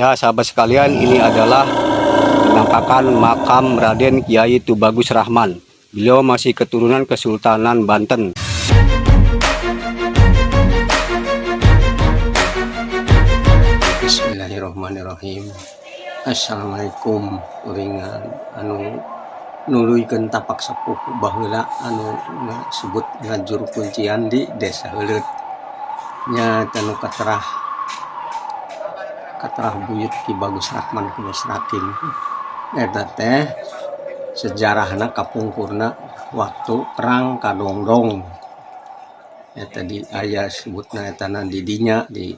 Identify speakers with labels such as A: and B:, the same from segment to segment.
A: Ya, sahabat sekalian, ini adalah penampakan makam Raden Kiai Tubagus Rahman. Beliau masih keturunan Kesultanan Banten.
B: Bismillahirrahmanirrahim. Assalamualaikum uringan anu nuluykeun tapak sepuh baheula anu sebut ngajuru kuncian di Desa Heuleut nya anu katerah katerah buyut Ki Bagus Rahman Ki Rakin. Eta teh sejarahna kapungkurna waktu perang Kadongdong eta di aya sebutna etana di dinya di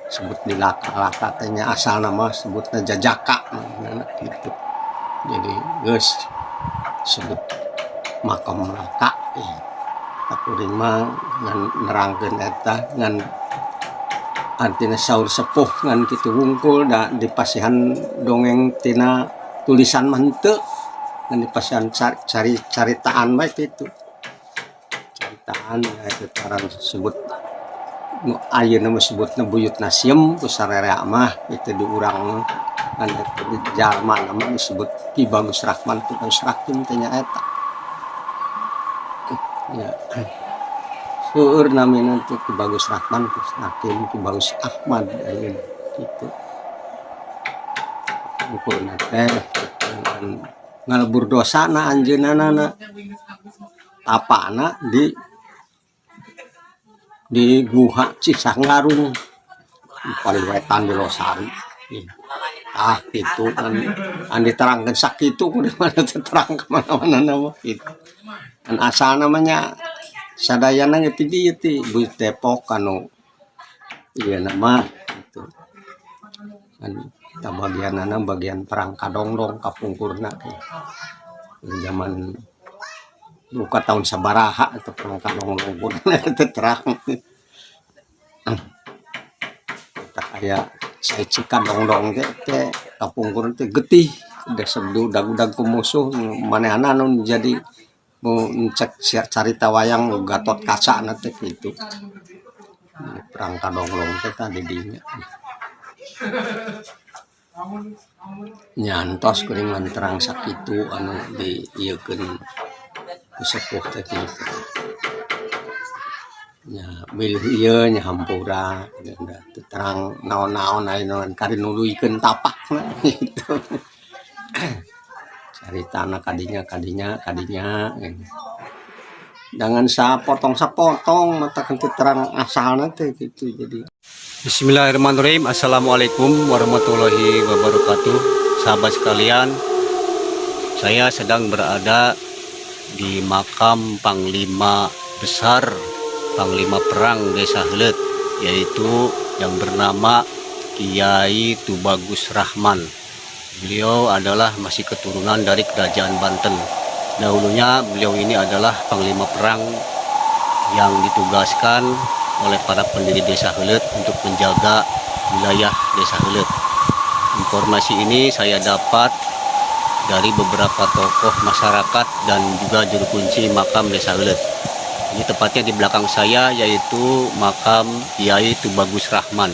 B: sebut di laka-laka teh nya, asal nama sebutna jajaka gitu. Jadi geus sebut makam laka ya. Kuring mah ngan nerangkeun eta ngan artina saur sepuh ngan kitu wungkul, da dipasihan dongeng tina tulisan mah henteu, ngan dipasihan cari caritaan bae kitu, caritaan ya. Itu taran sebut nu ayeuna mah sebutna buyut Nasiem ku sararea mah itu di urang, ngan eta di jalma mah disebut Ki Bagus Rahman, Ki Bagus Rahim teh nya. Eta ya seueur namina teh, Ki Bagus Rahman, Ki Hakim, Ki Bagus Ahmad ayeuna kitu. Ukurna teh ngalebur dosana anjeunna tapana di Guha Cisanggarung paling wetan di Losari. Ah, gitu kan an diterangkan sakitu, kudu mana terang kemana-mana nama gitu kan. Asal namanya sadayana ge ti dieu, ti Buyut Depok anu ieu nama gitu kan. Kita bagianana bagian perang Kadongdong kapungkurna zaman duka tahun sabaraha atau perang Kadongdong itu terang tak aya. Saya Cikadongdong teh teh kapungkur teh getih dasar udag-udag ku musuh manehna anu jadi mau cek carita wayang Gatot Kaca na teh gitu. Perang Kadongdong teh tadi dinya nyantos kuring terang sakitu anu di ieukeun ku sepuh teh kitu nya. Bilih ieu nya hampura teu terang naon-naon aya naon kari nuluykeun tapakna gitu, caritana kadinya kadinya kadinya jangan sapotong sapotong mata teu terang asalna teh gitu jadi.
A: Bismillahirrahmanirrahim. Assalamualaikum warahmatullahi wabarakatuh. Sahabat sekalian, saya sedang berada di makam Panglima Besar, Panglima Perang Desa Heuleut, yaitu yang bernama Kiai Tubagus Rahman. Beliau adalah masih keturunan dari Kerajaan Banten. Dahulunya beliau ini adalah Panglima Perang yang ditugaskan oleh para pendiri Desa Heuleut untuk menjaga wilayah Desa Heuleut. Informasi ini saya dapat dari beberapa tokoh masyarakat dan juga juru kunci makam Desa Heuleut. Ini tepatnya di belakang saya, yaitu makam Kiai Tubagus Rahman.